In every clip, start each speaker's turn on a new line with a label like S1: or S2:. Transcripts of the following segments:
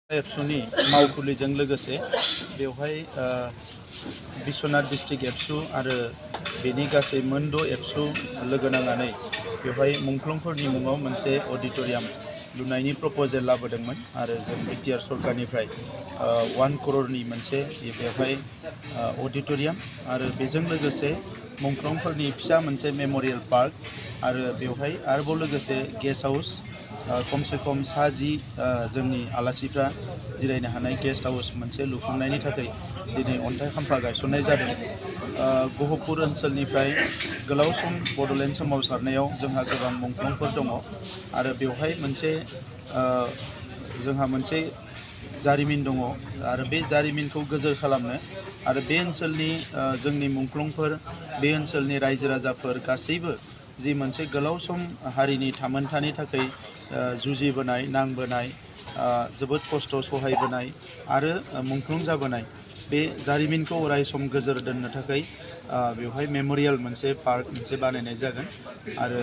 S1: एबसुनि मावखुलिजों लोगोसे बेवहाय बिश्वनाथ डिस्ट्रिक्ट एबसु आरो बेनि गासै मोनद' एबसु लोगो नांनानै बेवहाय मुंख्लंफोरनि मुङाव मोनसे अडिटोरियाम लुनायनि प्रपोजेल लाबोदोंमोन आरो जों बिटिआर सरकारनिफ्राय 1 करोड़नि मोनसे बेवहाय अडिटोरियाम आरो बेजों लोगोसे मुंख्लंफोरनि फिसा मोनसे मेमोरियल पार्क आरो बेवहाय आरोबाव लोगोसे गेस्ट हाउस खमसे खम 10 जोंनि आलासिफ्रा जिरायनो हानाय गेस्ट हाउस मोनसे लुफुंनायनि थाखाय दिनै अन्थाइ खाम्फा गायसननाय जादों। गहपुर ओनसोलनिफ्राय गोलाव सम बड'लेण्ड सोमावसारनायाव जोंहा गोबां मुंख्लंफोर दङ आरो बेवहाय मोनसे जोंहा मोनसे जारिमिन दङ आरो बे जारिमिनखौ गोजोर खालामनो आरो बे ओनसोलनि जोंनि मुंख्लंफोर बे ओनसोलनि रायजो राजाफोर गासैबो जि मोनसे गोलाव सम हारिनि थामोनथानि थाखाय जुजिबोनाय नांबोनाय जोबोद खस्थ' सहायबोनाय आरो मुंख्लं जाबोनाय बे जारिमिनखौ अराय सम गोजोर दोननो थाखाय बेवहाय मेमोरियल मोनसे पार्क मोनसे बानायनाय जागोन आरो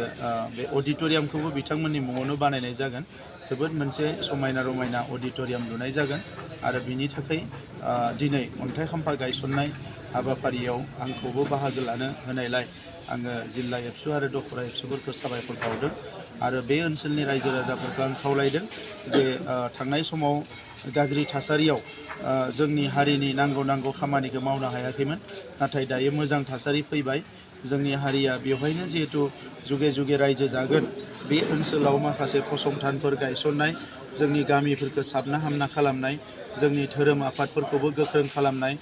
S1: बे अडिटोरियामखौबो बिथांमोननि मुङावनो बानायनाय जागोन। जोबोद मोनसे समायना रमायना अडिटोरियाम लुनाय जागोन आरो बिनि थाखाय दिनै अन्थाइ खाम्फा गायसननाय हाबाफारियाव आंखौबो बाहागो लानो होनायलाय आङो जिल्ला एबसु आरो दखरा एबसुफोरखौ साबायखर बावदों आरो बे ओनसोलनि रायजो राजाफोरखौ आं खावलायदों जे थांनाय समाव गाज्रि थासारियाव जोंनि हारिनि नांगौ खामानिखौ मावनो हायाखैमोन नाथाय दायो मोजां थासारि फैबाय जोंनि हारिया बेवहायनो जिहेतु जुगे जुगे रायजो जागोन बे ओनसोलाव माखासे फसंथानफोर गायसननाय जोंनि गामिफोरखौ साबना हामना खालामनाय जोंनि धोरोम आफादफोरखौबो गोख्रों खालामनाय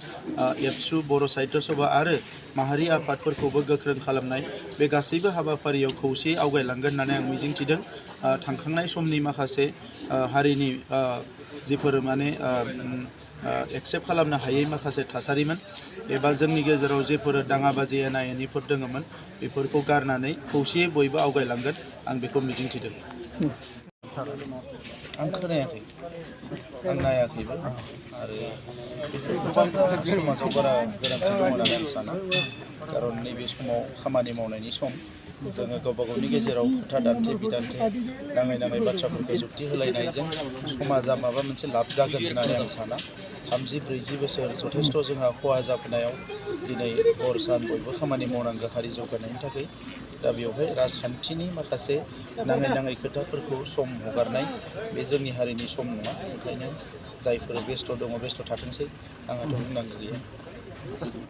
S1: एबसु बर' साहित्य सभा आरो माहारि आफादफोरखौबो गोख्रों खालामनाय बे गासैबो हाबाफारियाव खौसेयै आवगायलांगोन होननानै आं मिजिंथिदों। थांखांनाय समनि माखासे हारिनि जिफोर माने एक्सेप्ट खालामनो हायै माखासे थासारिमोन एबा जोंनि गेजेराव जेफोर दाङाबाजि एना एनिफोर दङमोन बेफोरखौ गारनानै खौसेयै बयबो आवगायलांगोन आं बेखौ मिजिंथिदों। आं खोनायाखै आं नायाखैबो आरो बेफोर खोथाफ्रा समाजाव बारा गोनांथि दङ होननानै आं साना खारन नैबे समाव खामानि मावनायनि सम जोङो गावबा गावनि गेजेराव खोथा दान्थे बिदान्थे नाङै बाथ्राफोरखौ जुक्ति होलायनायजों समाजा माबा मोनसे लाब जागोन होननानै आं साना 30-40 बोसोर जथेस्थ' जोंहा खहा जाबोनायाव दिनै हर सान बयबो खामानि मावनांगौ हारि जौगानायनि थाखाय दा बेवहाय राजखान्थिनि माखासे नाङै खोथाफोरखौ सम हगारनाय बे जोंनि हारिनि सम नङा ओंखायनो जायफोर बेस्थ' दङ बेस्थ' थाथोंसै आंहाथ' बुंनांगौ गैया।